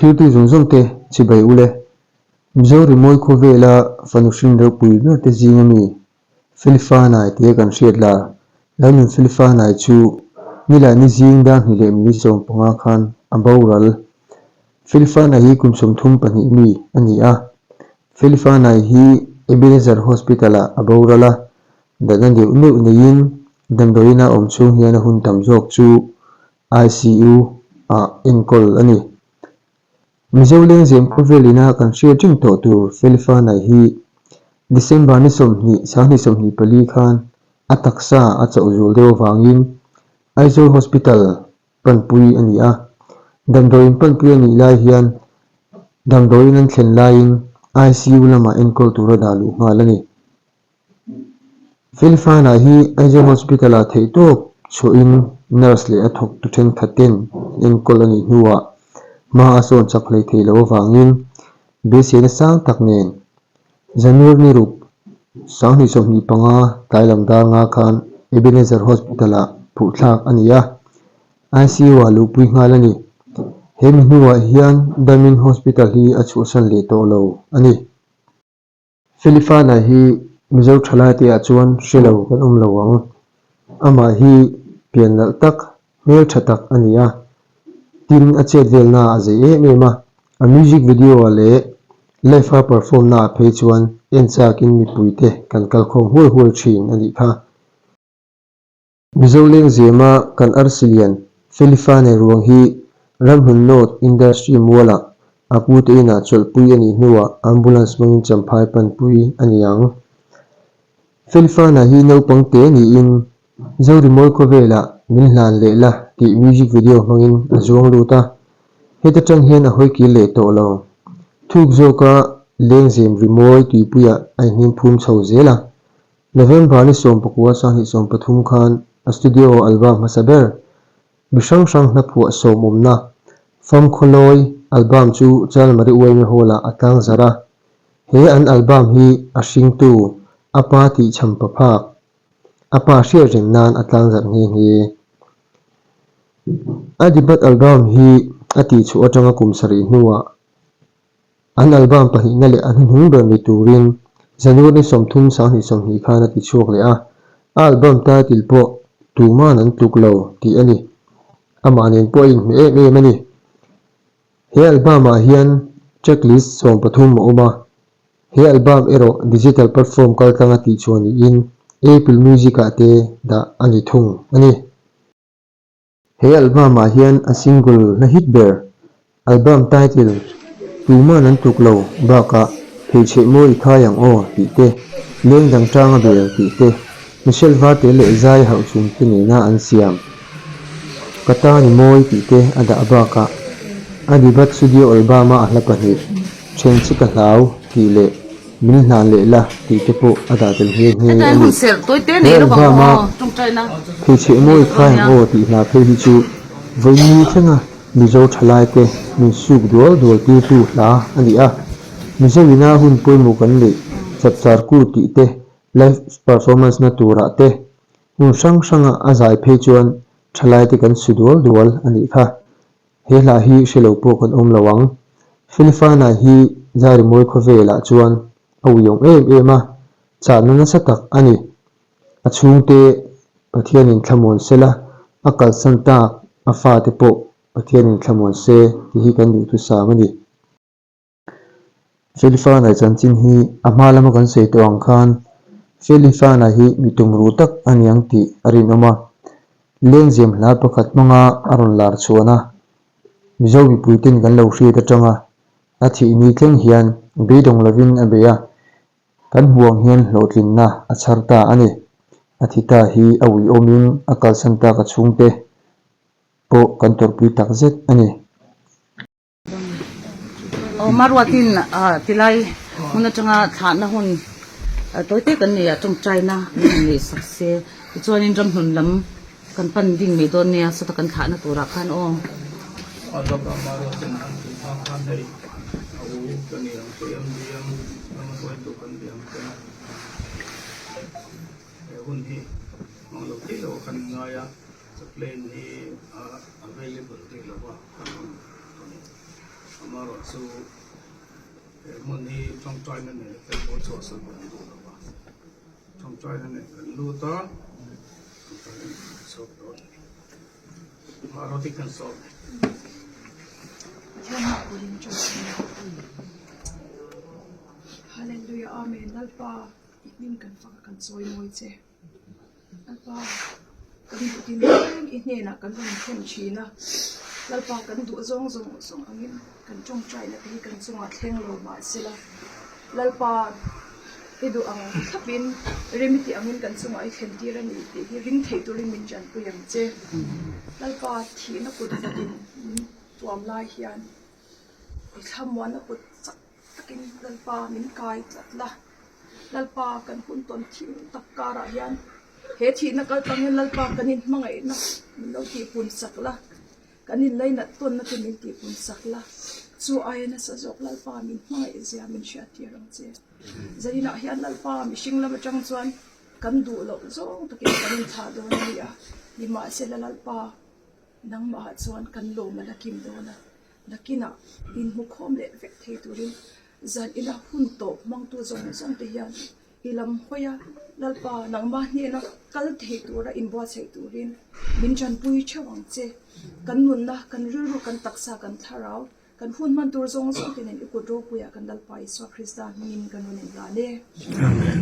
Thiltu zawng zawng te chibai ule. Mizo rimawi khawvela fanu hrin ropui ber te zinga mi Felifanai tia kan hriat la, Lalnun Felifanai chu nilai ni zing dar hnih leh minute 15 khan a boral. Felifanai hi kum 32 mi a ni a. Felifanai hi Ebenezer Hospital ah a boral a, datna neuh neuh neiin damdawiin a awm chhung hian a hun tam zawk chu ICU ah enkawl a ni. Mizo lengzem khawvel ina kan hriat reng tawh tur Felifanai hi December ni 20, 2024 khan a taksa a chauh zual deuh avangin Aizawl Hospital panpui a ni a. Damdawiin panpui a nih lai hian damdawiin an thlen laiin ICU lamah enkawl tura dah luh nghal a ni. Felfana hi Aizawl Hospital-ah theihtawp chhuahin nurse leh a thawktu thenkhat ten an enkawl a nih hnuah hma a sawn chak hlei thei loh avangin beiseina sang tak nen January ni ruk 2025 tlai lam dar nga khan Ebenezer Hospital-ah phuhthlak a ni a, ICU-ah luhpui nghal a ni. He mi hnuah hian Damin Hospital hi a chhuahsan leh tawh lo a ni. Felifana hi Mizo thalai te ah chuan hre lo kan awm lo ang. Amah hi pian nalh tak, hmel tha tak a ni a. Tin, a chet velna a zei em em a. A music video ah leh live a perform na ah phei chuan en chak in mipui te kan kal khawm huai huai thin a nih kha. Mizo lengzema kan arsi lian Felifane ruang hi Ramhlun North Industry mualah a pute inah chawlhpui a nih hnuah ambulance hmangin champhai panpui a ni ang. Felifana hi naupang te niin Zorimawi khawvelah min hlan leh la tih music video hmangin a zuang lut a, heta tang hian a hawi kir leh tawh lo. Thuk zawka lengzem rimawi tuipuiah a inhnim phum chho zel a. November ni 19 2023 khan a studio album hmasa ber, mi hrang hrang hlaphuah sawmawmna, Fam Khawlawi album chu Chalmari Uaime Hall-ah a tlang zarh a. He an album hi a hringtu, a pa tih chhampa phak, a pa hriat reng nan a tlang zarh nghe nghe. A debut album hi a tihchhuah atanga kum sarih hnuah An album pahnihna leh a hnuhnung ber ni turin January 30, 2020 khan a ti chhuak leh a, a album title pawh Tuman an tluk lo tih a ni. Amah nen pawh a inhmeh em em a ni. He album ah hian track list 13 a awm a, he album erawh digital platform kaltlanga tihchhuah niin Apple Music ah te dah a ni thung a ni. He album ah hian a single hla hit ber, album title Tuman an tluk lo bakah Pheichheh mawi i khai ang aw tih te, Leng dang tang a bel tih te, Michelle Varte leh Zai Hauhchhum te nena an siam Ka ta ni mawi tih te a dah bakah a debut studio album a a hla pahnih Then che ka hlau tih leh Min hlan leh la tih te pawh a dah tel nghe nghe a ni. He album a Pheichheh mawi khai ang aw tih hla phei hi chu vawiin thlenga Mizo thalai te min suk dual dual tirtu hla a ni a. Mizo ina hun pawimawh kan neih chapchar ku tih te live performance na turah te hmun hrang hranga a zai phei chuan thalai te kan su dual dual a nih kha. He hla hi hre lo pawh kan awm lo ang. Felifana hi Zairimawi khawvelah chuan a uiawm em em a, chahna nasa tak a ni. A chhungte Pathianin thlamuan sela, a kalsan tak a fate pawh Pathianin thlamuan se tih hi kan duhthusam a ni. Felifana chanchin hi a hma lama kan sawi tawh ang khan Felifana hi mi tumruh tak a ni ang tih a rinawm a. Lengzem hla pakhat hmanga a rawn lar chhuan a, Mizo mipuiten kan lo hriat atanga a thih ni thleng hian beidawng lovin a bei a, kan hmuh ang hian hlawhtlinna a chhar ta a ni. A thi ta hi a uiawmin a kalsan tak a chhungte pawh kan tawrhpui takzet a ni. Aw Maruatin tilai hmun atanga thlahna hun tawi te kan nei a tawngtaina min han neih sak se tichuanin ramhlun lam kan pan ding mai dawn nia sawta kan thlahna turah khan aw. Chaplain hi available rih lo a, kan rawn tawn. Amaherawhchu he hmun hi tawngtaina nen kan pawl chhuahsan kan duh lo va, tawngtaina nen kan lut a, tawngtaina nen kan chhuak dawn a ni. Amaherawhchu kan sawm e. Pathian hmangin tawngtaina. Hallelujah Amen Lalpa i hming kan fak a kan chawi mawi che. Lalpa kan duh tin reng i hnenah kan rawn thlen thin a, Lalpa kan duh zawng zawng zawng angin kan tawngtaina te hi kan chungah thleng lo mah sela, Lalpa i duh ang thlapin rem i tih angin kan chungah i thlen tir a ni tih hi ring theih turin min tanpui ang che. Lalpa thihna kut vatin min tuam lai hian i thlamuanna kut chak takin Lalpa min kai tlat la. Lalpa kan hun tawn thim tak karah hian he thihna kal tangin Lalpa kan inhmangaihna min lo tihpun sak la, kan inlainat tawnna te min tihpun sak la, chu aia nasa zawk Lalpa min hmangaih zia min hriattir ang che. Zaninah hian Lalpa mihring lam atang chuan kan duh loh zawng takin kan inthlah dawn a ni a, nimahsela Lalpa nangmahah chuan kan lawm a la kim dawn a, nakinah inhmukhawm leh vek thei turin Zan ina hun tawp hmangtu zawng zawng te hian i lam hawi a, Lalpa nangmah hnena kal thei tura inbuatsaih turin min tanpui theuh ang che. Kan nunna, kan rilru, kan taksa, kan thlarau, kan hun hman tur zawng zawng te nen i kut ropuiah kan Lalpa Isua Krista hmingin kan rawn inhlan e. Amen.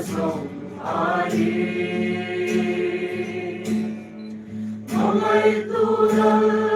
zawng aiin. Hmangaihtu Lal.